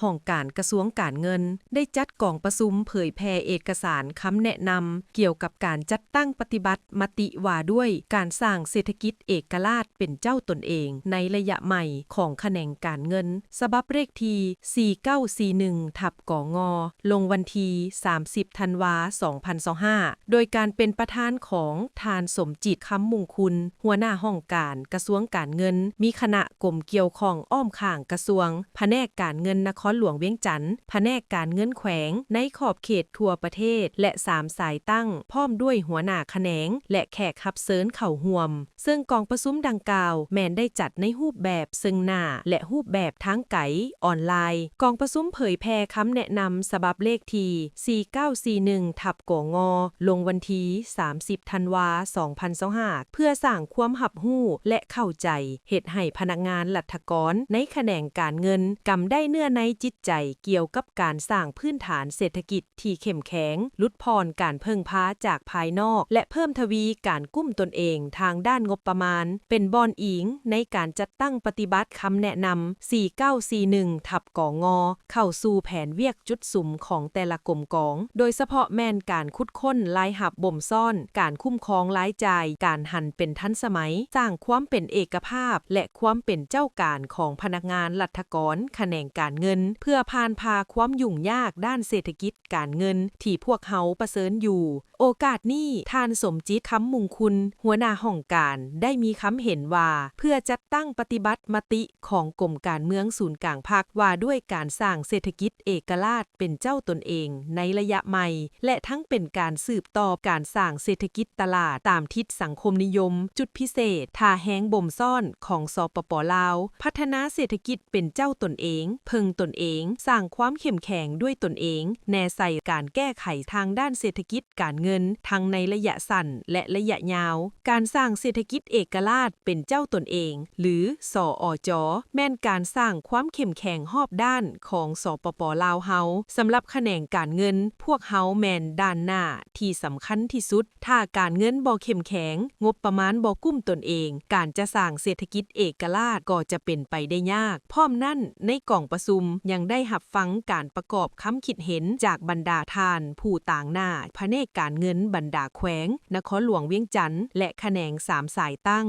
ຫ້ອງການກະຊວງການເງິນ ໄດ້ຈັດກອງປະຊຸມເຜີຍແຜ່ເອກະສານຄຳແນະນຳ ກ່ຽວກັບການຈັດຕັ້ງປະຕິບັດມະຕິວ່າດ້ວຍການສ້າງເສດຖະກິດເອກະລາດເປັນເຈົ້າຕົນເອງໃນໄລຍະໃໝ່ຂອງຂະແໜງການເງິນ ສະບັບເລກທີ ສີ່ເກົ້າສີ່ໜຶ່ງ ທັບ ກງ ລົງວັນທີ ສາມສິບ ທັນວາ ສອງພັນຊາວຫ້າ ໂດຍການເປັນປະທານຂອງທ່ານ ສົມຈິດ ຄຳມຸງຄຸນ ຫົວໜ້າຫ້ອງການກະຊວງການເງິນ, ມີຄະນະກົມກ່ຽວຂ້ອງອ້ອມຂ້າງກະຊວງ, ພະແນກການເງິນນະຄອນຫຼວງວຽງຈັນ, ພະແນກການເງິນແຂວງໃນຂອບເຂດທົ່ວປະເທດ ແລະ ສາມສາຍຕັ້ງ, ພ້ອມດ້ວຍຫົວໜ້າຂະແໜງ ແລະ ແຂກຮັບເຊີນເຂົ້າຮ່ວມ. ເຊິ່ງກອງປະຊຸມດັ່ງກ່າວແມ່ນໄດ້ຈັດໃນຮູບແບບເຊິ່ງໜ້າ ແລະ ຮູບແບບທາງໄກ, ອອນລາຍ. ກອງປະຊຸມເຜີຍແຜ່ຄຳແນະນຳສະບັບເລກທີ ສີ່ເກົ້າສີ່ໜຶ່ງ ທັບ ກງ ລົງວັນທີ ສາມສິບ ທັນວາ ສອງພັນຊາວຫ້າ ເພື່ອສ້າງຄວາມຮັບຮູ້ ແລະ ເຂົ້າໃຈ, ເຮັດໃຫ້ພະນັກງານລັດຖະກອນໃນຂະແໜງການເງິນ ກຳໄດ້ເນື້ອໃນຈິດໃຈກ່ຽວກັບການສ້າງພື້ນຖານເສດຖະກິດ ທີ່ເຂັ້ມແຂງ, ຫຼຸດຜ່ອນການເພິ່ງພາຈາກພາຍນອກ ແລະ ເພີ່ມທະວີການກຸ້ມຕົນເອງທາງດ້ານງົບປະມານ, ເປັນບ່ອນອີງໃນການຈັດຕັ້ງປະຕິບັດຄຳແນະນຳ ສີ່ເກົ້າສີ່ໜຶ່ງ ທັບ ກງ ເຂົ້າສູ່ແຜນວຽກຈຸດສຸມຂອງແຕ່ລະກົມກອງ, ໂດຍສະເພາະແມ່ນການຂຸດຄົ້ນລາຍຮັບບົ່ມຊ້ອນ, ການຄຸ້ມຄອງລາຍຈ່າຍ, ການຫັນເປັນທັນສະໄໝ, ສ້າງຄວາມເປັນເອກະພາບ ແລະ ຄວາມເປັນເຈົ້າການຂອງພະນັກງານລັດຖະກອນຂະແໜງການເງິນ ເພື່ອຜ່ານຜ່າຄວາມຫຍຸ້ງຍາກດ້ານເສດຖະກິດ ການເງິນທີ່ພວກເຮົາປະເຊີນຢູ່. ໂອກາດນີ້, ທ່ານ ສົມຈິດ ຄຳມຸງຄຸນ ຫົວໜ້າຫ້ອງການ ໄດ້ມີຄຳເຫັນວ່າ ເພື່ອຈັດຕັ້ງປະຕິບັດມະຕິຂອງກົມການເມືອງສູນກາງພັກ ວ່າດ້ວຍການສ້າງເສດຖະກິດເອກະລາດເປັນເຈົ້າຕົນເອງໃນໄລຍະໃໝ່ ແລະ ທັງເປັນການສືບຕໍ່ການສ້າງເສດຖະກິດຕະຫຼາດຕາມທິດສັງຄົມນິຍົມ, ຈຸດພິເສດ, ທ່າແຮງບົ່ມຊ້ອນຂອງ ສປປ ລາວ, ພັດທະນາເສດຖະກິດ ເປັນເຈົ້າຕົນເອງ, ເພິ່ງຕົນເອງ, ສ້າງຄວາມເຂັ້ມແຂງດ້ວຍຕົນເອງ, ແນໃສ່ການແກ້ໄຂທາງດ້ານເສດຖະກິດການເງິນ ທັງໃນໄລຍະສັ້ນ ແລະ ໄລຍະຍາວ. ການສ້າງເສດຖະກິດເອກະລາດເປັນເຈົ້າຕົນເອງ ຫຼື ສອຈ ແມ່ນການສ້າງຄວາມເຂັ້ມແຂງຮອບດ້ານຂອງ ສປປ ລາວເຮົາ. ສຳລັບຂະແໜງການເງິນ, ພວກເຮົາແມ່ນດ້ານໜ້າທີ່ສຳຄັນທີ່ສຸດ. ຖ້າການເງິນບໍ່ເຂັ້ມແຂງ, ງົບປະມານບໍ່ກຸ້ມຕົນເອງ, ການຈະສ້າງເສດຖະກິດເອກະລາດກໍຈະເປັນໄປໄດ້ຍາກ. ພ້ອມນັ້ນ, ໃນກອງປະຊຸມຍັງໄດ້ຮັບຟັງການປະກອບຄຳຄິດເຫັນຈາກບັນດາທ່ານຜູ້ຕາງໜ້າພະແນກການເງິນບັນດາແຂວງ, ນະຄອນຫຼວງວຽງຈັນ ແລະ ຂະແໜງສາມສາຍຕັ້ງ.